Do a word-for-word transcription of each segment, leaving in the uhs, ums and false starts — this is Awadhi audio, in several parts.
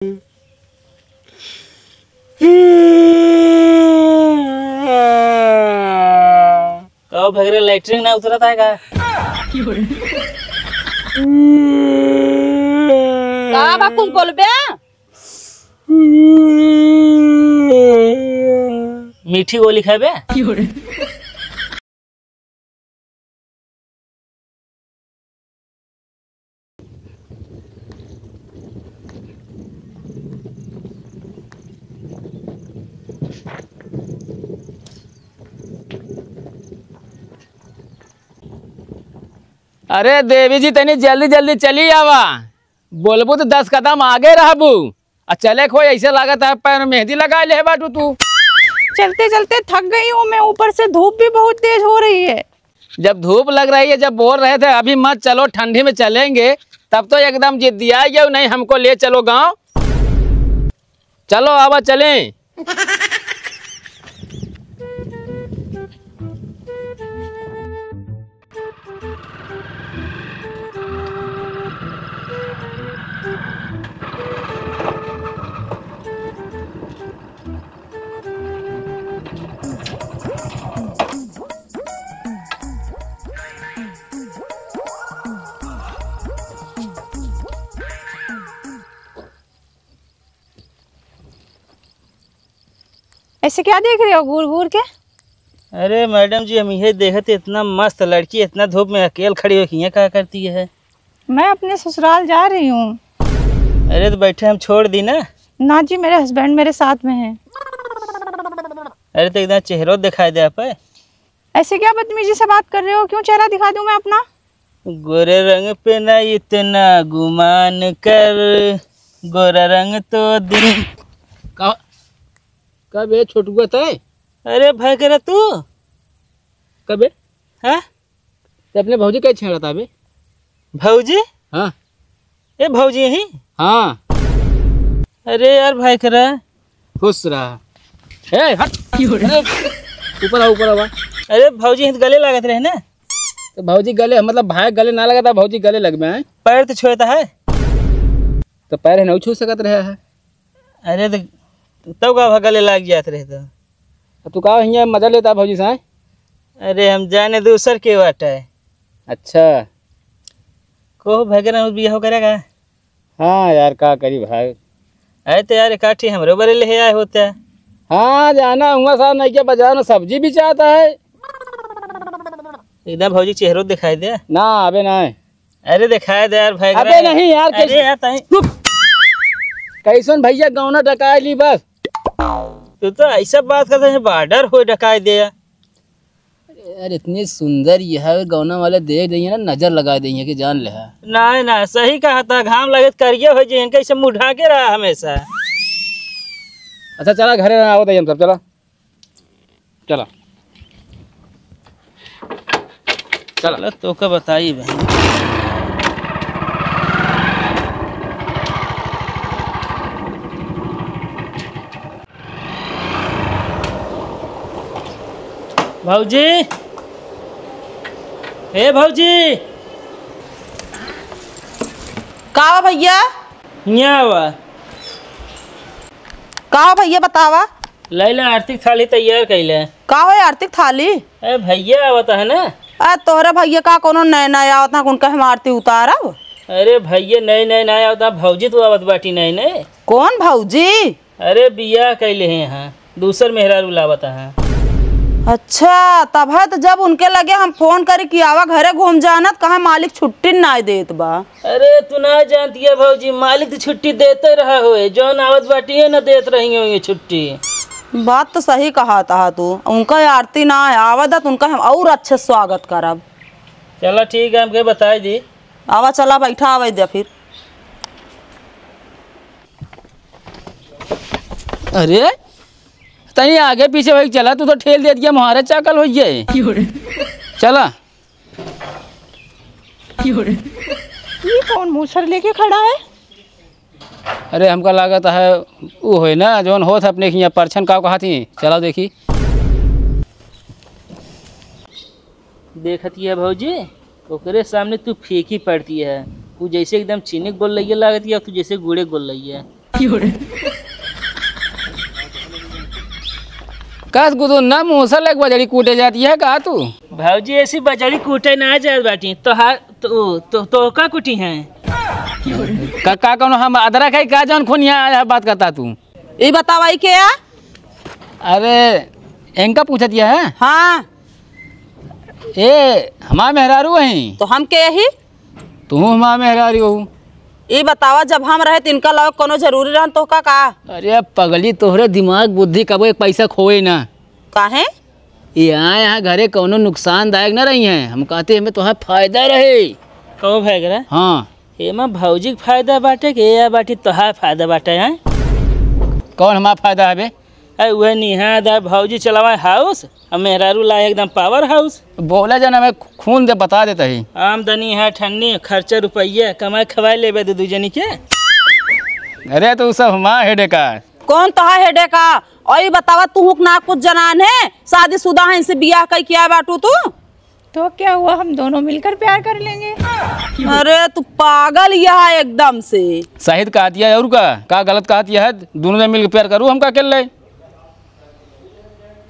कहो भगरे, लैट्रिन ना उतरत है का? का बा, कुल बोलबे? मीठी गोली खाबे? अरे देवी जी, तनी जल्दी जल्दी चली आवा, बोलबू तो दस कदम आगे रहबू। आ चले खोई, ऐसे लागत है पैर में मेहंदी लगा ले बाटू तू। चलते चलते थक गई हूँ मैं, ऊपर से धूप भी बहुत तेज हो रही है। जब धूप लग रही है, जब बोल रहे थे अभी मत चलो, ठंडी में चलेंगे, तब तो एकदम जिद्दिया गया, नहीं हमको ले चलो गाँव। चलो आवा चलें। ऐसे क्या देख रहे हो घूर घूर के? अरे मैडम जी, हम इहे देखत, इतना मस्त लड़की इतना धूप में अकेल खड़ी हो, हियाँ का करती है? मैं अपने ससुराल जा रही हूँ। अरे तो बैठे, हम छोड़ दी ना। ना जी, मेरे हस्बैंड मेरे साथ में हैं। अरे तो एकदम चेहरो दिखाई दे आप। ऐसे क्या बदतमीजी से बात कर रहे हो? क्यों चेहरा दिखा दूं मैं अपना? गोरे रंग पे ना इतना गुमान कर, गोरा रंग तो दिल। का, कबे छोटुआ तय? अरे भाई करा तू। कबे? हाँ? ते अपने भौजी का छेड़त आबे? भौजी? हाँ। ए भौजी यही? हाँ। अरे यार भाई करा। खुश रहा। ए, हट। अरे, ऊपर आ, ऊपर आवा। अरे भौजी, हित गले लागत रहे ना। तो भौजी गले, मतलब भाई गले ना लगता, भौजी गले लगबे हैं। पैर तो छुए तो है। तो पैर है, नहीं छू सकत रहे है। अरे तो तब का भा गले लाग जात रहे तो। तो तू का हियाँ मजा लेता भौजी से, हैं? अरे हम जाने दूसर के बाटे। अच्छा। को भगन बियाह करेगा? हाँ यार, का करी भाई। अरे तो यार, एकाठी हमरो बरे ले आए होते। हाँ, जाना हुआ सा नहीं के बाजार में सब्जी बेचाता है। एकदम भौजी चेहरो दिखाई दे। ना, अबे ना है। अरे दिखाई दे यार भाई। अबे नहीं यार, अरे कैसे यार, तहीं चुप। कैसन भैया गौना डकाई ली बस। तू तो ऐसा बात करते हैं, बॉर्डर हो डकाई दे यार। अरे यार, इतनी सुंदर यह गौना वाले देख रही है ना, नजर लगा देंगे कि जान ले है। नहीं ना, सही कहा था, घाम लगे तो करिए हो जाए, इनका इसे मुँह ढाके रहा हमेशा। अच्छा चला, घरे ना आवत है हम सब, चला। चला। चला। चला, तो का बताई बहन। भौजी, ए भौजी। का बा भैया? हियाँ आवा। का बा भैया, बतावा। लैला आरती थाली तैयार कैले। का हो आरती थाली? ए भैया आवत है ना। ए तोहरे भैया का कोनो नए नए आवत ना, उनका हम आरती उतारब? अरे भैया नए नए ना आवत, भौजी तो आवत बाटी नए नए। कौन भौजी? अरे बियाह कैले हैं यहाँ, दूसर मेहरारू लावत हैं। अच्छा, तब है तो जब उनके लगे हम फोन करी कि आवा घरे घूम जाना, तो कहा मालिक छुट्टी ना देत बा। अरे तू ना जानती है भौजी, मालिक तो छुट्टी देते रहा होए, जौन आवत बाटी है ना देत रही हो ये छुट्टी। बात तो सही कहा था तू, उनका आरती ना आवे दा तो उनका हम और अच्छे स्वागत करब। चला ठीक है, हमके बताई दी। आवा चला बैठा आवे दे फिर। अरे तनी आगे पीछे भाई चला, तू तो ठेल दे दिया, मुहारे चाकल हो गए। चला। ये कौन मूसर लेके खड़ा है? अरे हमका लागत है ऊ होए ना जौन होत है अपने हियाँ परछन का कहा थी, चलाओ देखी। देखती है भौजी, ओकरे सामने तू फीकी पड़ती है। ऊ जैसे एकदम चीनी के गोलैया लागती है, तू जैसे गुड़े के गोलैया। कस गुदुन्ना मुँह से लेके बजड़ी कूटे जाती है का तू? भौजी ऐसी बजड़ी कूटे ना जात बाटी, तोहार, तो, तो, तो का कुटी है? का, का कौनो हम अदरक है का जौन खून यहाँ आया बात करता तू? ई बतावा, ई के है? अरे, इनका पूछत यह है? हाँ। ए, हमार मेहरारू हैं। तो हम के यही? तू हमार मेहरारू हो। ई बतावा, जब हम रहे त इनका लगे कोनो जरूरी रहन तो का, का? अरे पगली, तोहरे दिमाग बुद्धि कबो एक पैसा खोए ना। काहे? यहाँ, यहाँ घरे कौनो नुकसानदायक न रही हैं। हम कहते हमें तोहार फायदा रहे। कहो भाई करा? हाँ। एमा भौजी के फायदा बाटे कि या बाटी तोहार फायदा बाटे, हैं? कौन हमार फायदा है बे? अरे उहे निहा दा भौजी चलावे हाउस, अब मेहरारू ला एकदम पावर हाउस। बोला जाना मैं खून दे बता देता ही। आमदनी है ठन्नी, खर्चा रुपया, कमाए खवाए लेबे दे दू जनी के। अरे तो उ सब हमार हेडे का। कौन तोहार हेडे का? और ई बतावा, तू हुक ना कुछ जनान है, शादीशुदा है, इनसे बियाह कई किया बाटू तू? तो क्या हुआ, हम दोनों मिलकर प्यार कर लेंगे। अरे तू पागल यह एकदम से। सही तो कहत यह, और का, का गलत कहत यह है? दोनों जन मिलकर प्यार करू, हम का अकेले?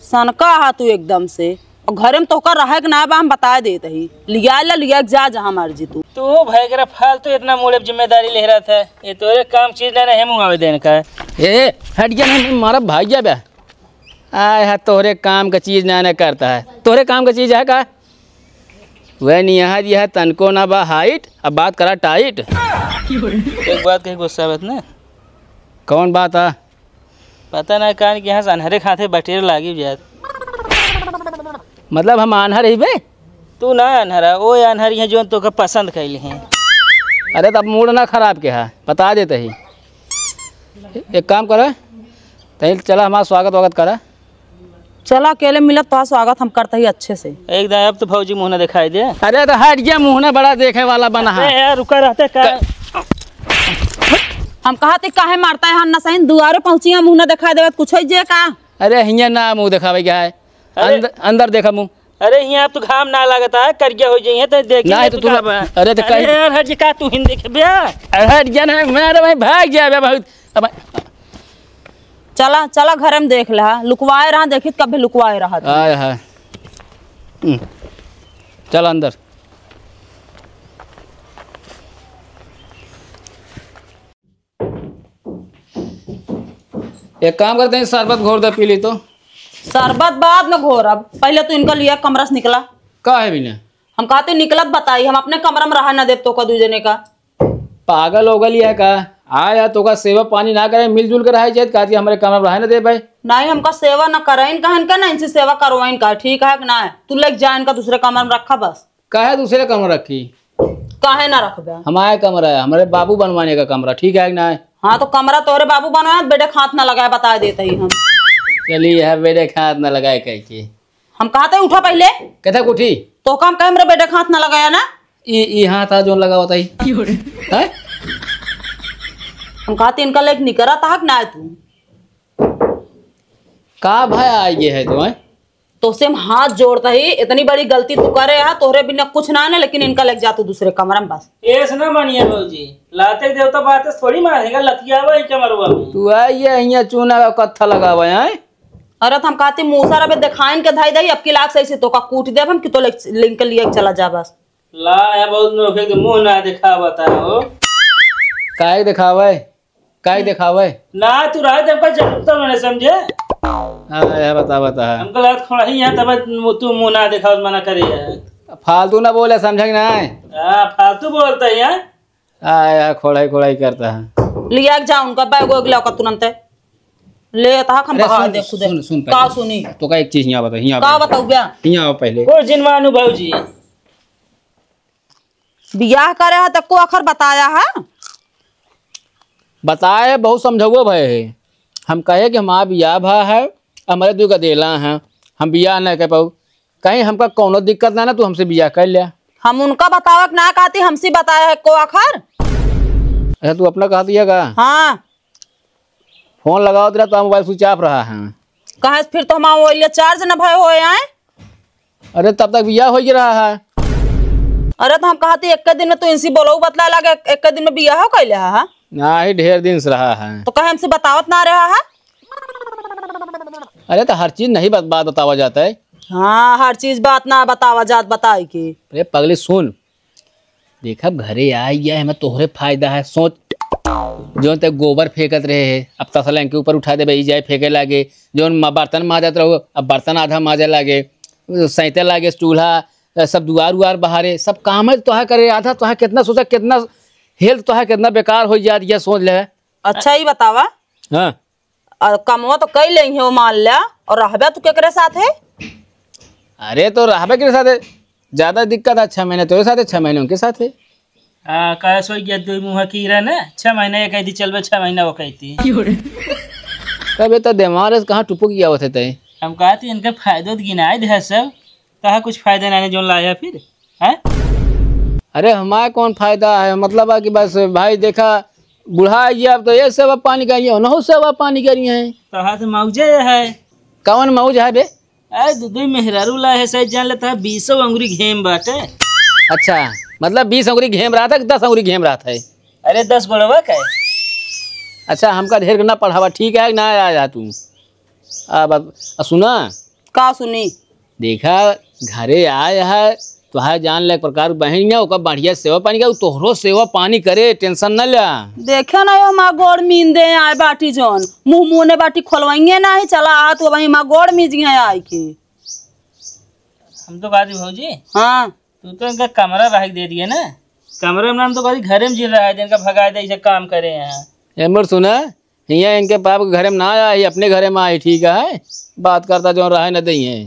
सनका हा तू एकदम से। और घरे में तोहका रहे के ना बा, हम बता देत ही। लिया ला, लिया के जा, जहाँ मर्जी तू। तू भैगरा फालतू इतना मुड़े जिम्मेदारी ले रहा था। ये तोरे काम चीज ना रहे मुँह आवे देने का। ए, हट जा ना, मारा भाग जा बे। आय हा, तोहरे काम का चीज ना, ना करता है। तोहरे काम का चीज है का? वह निहार यह तनको ना बा हाइट, अब बात करा टाइट। एक बात कही गुस्सा मत ना। कौन बात है? पता ना कान के यहाँ से अनहरे खाते बटेर लागी जात। मतलब हम आन्हर ही बे? तू ना आन्हरा, ओ आन्हर है जो तोका पसंद कैली हैं। अरे तब मूड ना खराब के है, बता देते ही। एक काम करा, तहीं चला हमार स्वागत वागत करा। चला अकेले मिलत तोहार स्वागत हम करते ही अच्छे से। एकदम अब तो भौजी मुँह ना दिखाई दे। अरे तो हट गया, मुँह ना बड़ा देखे वाला बना है। अरे यार रुका रहते का? हम कहा थे काहे मारता है, हम ना सही दुआरे पहुँची हैं, मुँह ना दिखाई देवत कुछ है जे का? अरे हियाँ ना मुँह दिखावे गया है। अरे। अंदर, अंदर देखा मुँह। अरे हियाँ अब तो घाम ना लगता है, करिया हो जाइए तो देखिए ना तो तू तू का बा। अरे तो अरे कहीं यार हट जा, का तू हिंदी के बे? अरे हट जा ना, मैं, अरे भाई भाग जा बे बहुत। अब चला, चला घरे में देख ला, लुकवाए रहा, देखित कभी लुकवाए रहा था। आय हाय। हम्म। चल अंदर। एक काम करते हैं, शरबत घोर दे, पी ली तो। शरबत बाद में घोरब, पहले तू इनका लिया कमरा से निकला। का है बिना? हम कहते निकलत बताई, हम अपने कमरा में रहा ना देब तोका दू जने का। पागल हो गई है का? आया तोका सेवा पानी ना करे, मिलजुल के रहा जाए, कहती हमारे कमरा में रहा ना दे भाई। नहीं, हमका सेवा ना कराइन कहन का, ना इनसे सेवा करवाइन का, ठीक है कि ना? तू लेके जा इनका दूसरे कमरा में रखा बस। काहे दूसरे कमरा रखी? काहे ना रखबे? हमारे कमरा है, हमारे बाबू बनवाने का कमरा, ठीक है कि ना? हाँ, तो कमरा तोहरे बाबू बनवाए, बेटे के हाथ ना लगाए, बता देते ही हम। चलिए, यह बेटे के हाथ ना लगाए कह के। हम कहते उठा पहले। कहते उठी? तो काम कहे मेरे बेटे के हाथ ना लगाया ना। ई, ई हाथ आ जोन लगावत आई। हैं? हम कहते इनका लेके निकरा था कि ना तू? का भाई आ गए है तो, हैं? तोसे हम हाथ जोड़ता ही, इतनी बड़ी गलती तू करे हा, तोहरे बिना कुछ ना है ना, लेकिन इनका लेके जा तू दूसरे कमरा में बस। ऐसे ना मानिए भौजी, लाते देवता बात थोड़ी मानेगा, लतियावा ही कमरवा में। तू आई ये हियाँ चूना का कत्था लगावा है। अरे तो हम कहती मूसर अबे दिखाइन के धाई दही, अब की लाग सही से तोका कूट देब हम कि तो ले, लेके लिए चला जा बस। ला है बहुत नोखे के मुंह ना दिखावता हो। काहे दिखावे? काहे देखावे? ना, तू रहे जब का जरूरत तो मैंने समझे। हाँ, यह बता, बता। हमको लगा थोड़ा ही यहाँ तब तू मुंह ना दिखाओ, मना करे है। फालतू ना बोले, समझे कि ना? हाँ, फालतू बोलता है यहाँ। हाँ, यह खोड़ाई, खोड़ाई करता है। लिया के जा उनका बैग वैग लौका तुरंत। ले आता हम अरे बहा सुन, दे खुदे। सुन, सुन पहले। का सुनी? तो का एक चीज यहाँ बता, यहाँ का बता। बताऊ बे? यहाँ आओ पहले। ओ जिनवानू भौजी। बियाह करे है तो को आखिर बताया है? बताए, बहुत समझौबो भय है। हम कहे कि हमारा बियाह भा है, हमारे दुई का देला है, हम बियाह नहीं कर पाऊ। कहीं हमका कौनो दिक्कत ना, ना तू हमसे बियाह कर लिया। हम उनका बतावक ना कहती, हमसे बताया है को आखिर। अच्छा, तू अपना कहती है का? हाँ। फोन लगाओ तेरा तो मोबाइल स्विच ऑफ रहा है। कहे फिर तो हमारा मोबाइल चार्ज न भय होए आए। अरे तब तक बियाह हो ही रहा है। अरे तो हम कहती एक दिन में तू इनसे बोलो बतला लगे, एक दिन में बियाह हो कैले हा? नाही, ढेर दिन से रहा है। तो कहे हमसे बतावत ना रहा है? अरे, तो हर चीज नहीं बत-, बात बतावा जाता है। हाँ, हर चीज बात ना बतावा जात, बताई के। अरे पगली सुन, देखा, घरे आ गया है, हमें तोहरे फायदा है। सोच, जौन ते गोबर फेंकत रहे है, अब तसला इनके ऊपर उठा देबे, ई जाए फेंके लागे, जौन मा-, बर्तन माजत रहो, अब बर्तन आधा माजे लागे, सैते लागे चूल्हा, सब दुआर उआर बहारे, सब काम है तोहा करे, आधा तोहा कितना सोचा, कितना हेल्थ तोहा कितना बेकार हो जात, ये सोच ले। अच्छा, ई बतावा। हाँ। और कमवा तो कई लेइहे हो, मान ल्या, और रहबे तू केकरे साथे? अरे, तो रहबे के साथे, ज्यादा दिक्कत है छह महीने तोरे साथे, छह महीने उनके साथे। हाँ, कहे सोई गया दुई मुँहा कीरा ना, छह महीने ये कहती चलबे, छह महीने वो कहती। तब ये तो दिमाग से कहाँ टुपुक गया होते तय। हम कहती इनके फायदो तो गिनाए दे सब, कहा कुछ फायदा नहीं जौन लाया फिर, हैं? अरे हमारा कौन फायदा है, मतलब है कि बस भाई देखा, बुढ़ा गया, अब तो ये सेवा पानी करिए, उन्हों सेवा पानी करिए हैं। तो हाथ मौजे है। कौन मौज है बे? अरे दू दू मेहरारू ला है, सही जान लेता है, बीसों अंगुरी घेम बाटे। अच्छा, मतलब बीस अंगुरी घेम रहा था कि दस अंगुरी घेम रहा था? अरे दस गोड़वा का है। अच्छा, हमका ढेर ना पढ़ावा, ठीक है, ना आ जा तू। अब, अब, अब सुना। का सुनी? देखा, घरे आए है, तोहार जान ले एक प्रकार बहन है, ओकर बढ़िया सेवा पानी करे, उ तोहरो सेवा पानी करे, tension न ल्या। देखे ना, यो हमार गोड़ मीन दे आए बाटी जौन, मुँह मुँह ने बाटी खोलवाइए ना ही, चला आ तू, वही हमार गोड़ मीज गए आए के। हम तो कहती भौजी, हाँ। तू तो इनका कमरा रह के दे दिए ना, कमरे में हम तो कहती घरे में जिन रहा है, इनका भगा दे, ऐसे काम करे यहाँ। ए मोर सुना, हियाँ इनके बाप के घरे में ना आई, अपने घरे में आई, ठीक है? बात करता जौन रहे न दई है।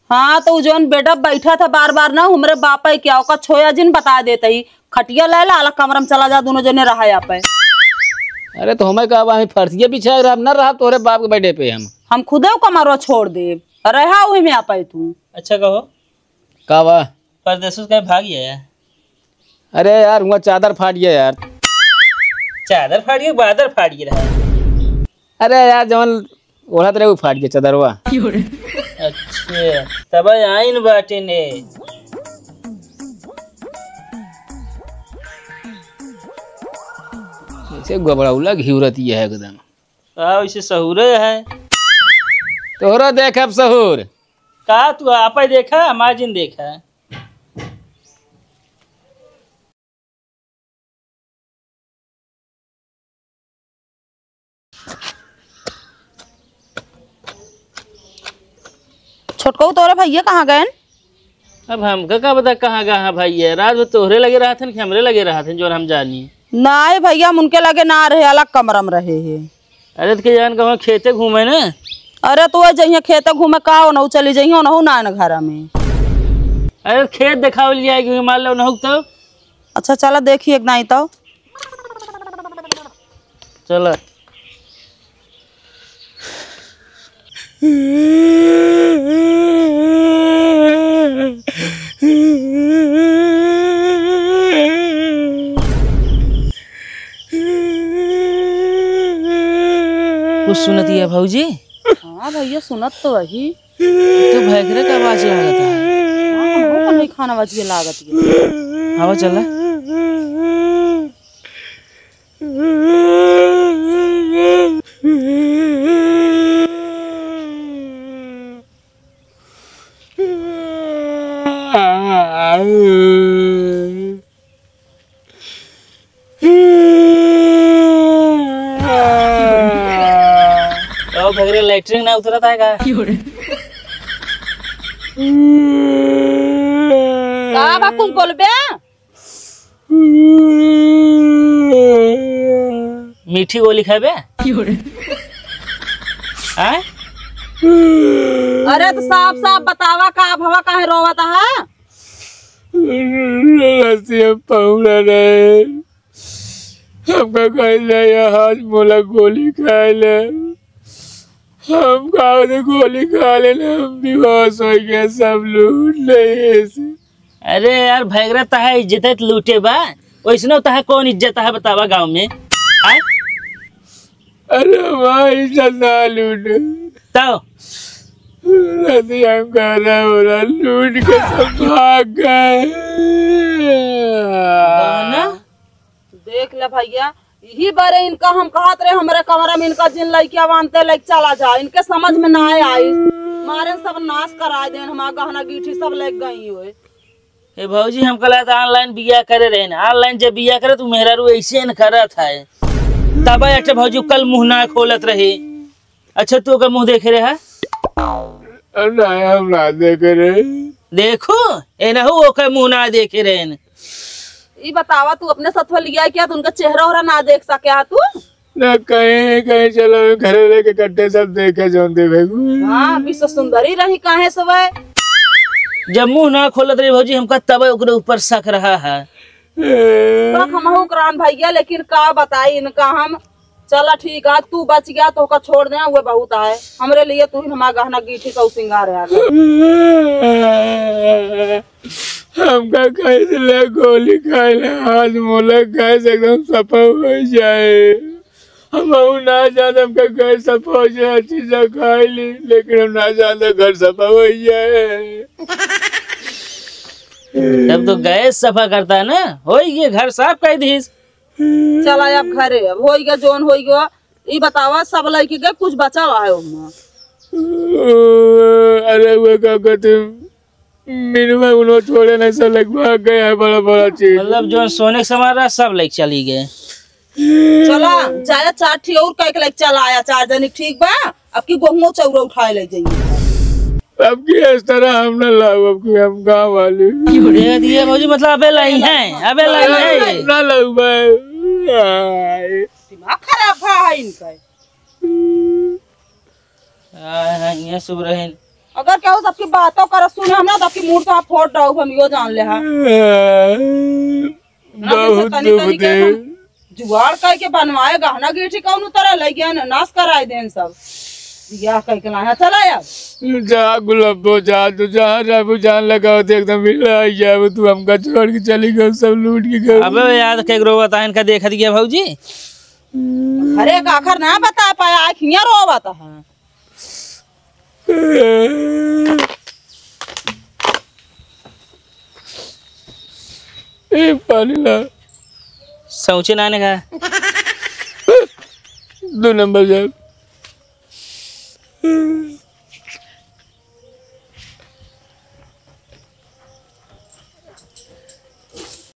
हाँ, तो उ जौन बेडा बैठा था बार बार ना, हमरे बाप है क्या, ओका छोया जिन बता देते ही, खटिया ले ला, अलग कमरा में चला जा, दोनों जने रहा यहाँ पे। अरे तो हमें का, वहीं फर्शिया बिछा रहा, न रहा तोहरे बाप के बैठे पे हम। हम खुदे उ कमरवा छोड़ दे, रहा वही में आप तू। अच्छा कहो। का बा? परदेसों से कहीं भाग गया यार। अरे यार, हुआ चादर फाट गया यार। चादर फाट गया, बादर फाट गया रहा। अरे यार, जवन ओढ़त रहे, वो फाट गया चादरवा। अच्छा, तब आइन बाटे ने। ऐसे गबड़ौला घिउरती है एकदम। का वैसे सहूरे है? तोहरो देख अब सहूर। का तू आपे देखा, हमार जिन देखा। छोटकऊ, तोरे भैया कहाँ गएन? अब हमका का पता कहाँ गए हैं भैया, रात भर तोहरे लगे रहत हन कि हमरे लगे रहत हन, जोन हम जानी। नाहीं भैया, हम उनके लगे ना रहे, अलग कमरा में रहे हैं। अरे तो के जान कहूँ खेते घूमे न। अरे तो वह जइहे खेते घूमे का, ओनहु चली जइहे, ओनहु ना न घर में। अरे खेत देखावल जाए कि मान लो ओनहु तो। अच्छा चला देखी एक नाई तो। चला। कुछ सुनत है भौजी? हाँ भैया, सुनत तो वही। तो भैकरे का आवाज लागत है। हाँ, हमको नहीं खाना आवाज ये लागत है। आवा चला। तो भगरे लेटरिन ना उतरत है का? का बा, कुछ बोलबे? मीठी गोली खाबे? आय? अरे तो साफ साफ बतावा, का भवा, काहे रोवत है? रसिया पहुना रहे, हमका कहे ले, यहाँ आज मोला गोली खाए ले। हम गाँव से गोली खा लेना, हम बेहोश हो गया, सब लूट ले ऐसे। अरे यार, भैगरा तहा इज्जत है त लूटे बा, वैसनो तहा कौन इज्जत है बतावा गाँव में? आय? अरे हमारी इज्जत ना लूटे। तो? रसिया हम गाना हो रहा, लूट के सब भाग गए। गाना? देख ले भैया, यही बारे इनका हम कहत रहे, हमरे कमरा में इनका जिन लइके आवा, आनते लइके चला जा, इनके समझ में ना आई। मारे सब नाश कराए देन, हमार गहना गीठी सब लेके गई होए। ए भौजी, हम कहला त online बियाह करे रहे ना, online जब बियाह करे तू मेहरारू ऐसे न करत है, तब एक ठे भौजी कल मुंह ना खोलत रही। अच्छा, तू ओकर मुंह देखे रहे है? ना, हम ना देखे रहे। देखो, एनहू ओकर मुंह ना देखे रहे। ई बतावा, तू अपने सथवा लिया क्या, तू उनका चेहरा ओहरा ना देख सके हा तू? ना, कहीं, कहीं चलो, घरे लेके कट्टे सब देखे, जौन देखे। हाँ, विश्व सुंदरी रही काहे से वह? जब मुंह ना खोलत रही भौजी, हमका तब ओकरे ऊपर शक रहा है। शक हमहू करान भैया, लेकिन का बताई इनका हम। चला ठीक है, तू बच गया तो ओका छोड़ दे, वो बहुत है। हमरे लिए तू ही हमारा गहना गीठी का सिंगार है। हमका कैसे ले गोली खाए ले, आज मोलक खाए से एकदम सफा हो जाए। हम ना जाने हमका कैसे सफा हो जाए, चीजा खाए ली, लेकिन हम ना जाने घर सफा हो जाए। तब तो गैस सफा करता है ना, होई ये घर साफ कर दीस। चला अब घरे, अब होई गया जोन होई गया। ई बतावा, सब लइके गए, कुछ बचा हुआ है ओमा? अरे वो का कहते, मिनवा उन्हों छोड़े नहीं, सब लइके भाग गए हैं, बड़ा बड़ा चीज। मतलब जो सोने के सामान रहा, सब लइके चली गए। चला, जाया चार ठी और कह के लइके चला आया, चार जनी, ठीक बा? अब की गोहुओ चौरा उठाए ले जाइए। अब की इस तरह हम ना लाओ, अब की हम गाँव वाले। दे दिए भौजी, मतलब अबे लाई है, अबे लाई है। ना लाओ भाई। दिमाग खराब भा है इनका। हाँ, हाँ, ये शुभ रहे। अगर केहू सबकी बातों कर सुने हम ना, सबकी मूड़ तो आप फोड़ डाउब, हम यो जान ले हा। ना, बहुत तनी, दुख तनी के दे। हम जुगाड़ कह के बनवाए, गहना गीठी कौन उतरे, लइ गए न, नाश कराए देन सब। बियाह कह के लाया, चला अब। जा गुलाबो जा, तू जहाँ रहबू जान लगाओ, तो एकदम हिला जाबू, तू हमका छोड़ के चली गई, सब लूट के गई। अबे यार, के रोवत है, इनका देखत गया भौजी। अरे, का आखिर ना बता पाया, आँख हियाँ रोवत है। ए, पानी ला। सौचे नाने का। दो नंबर जाब।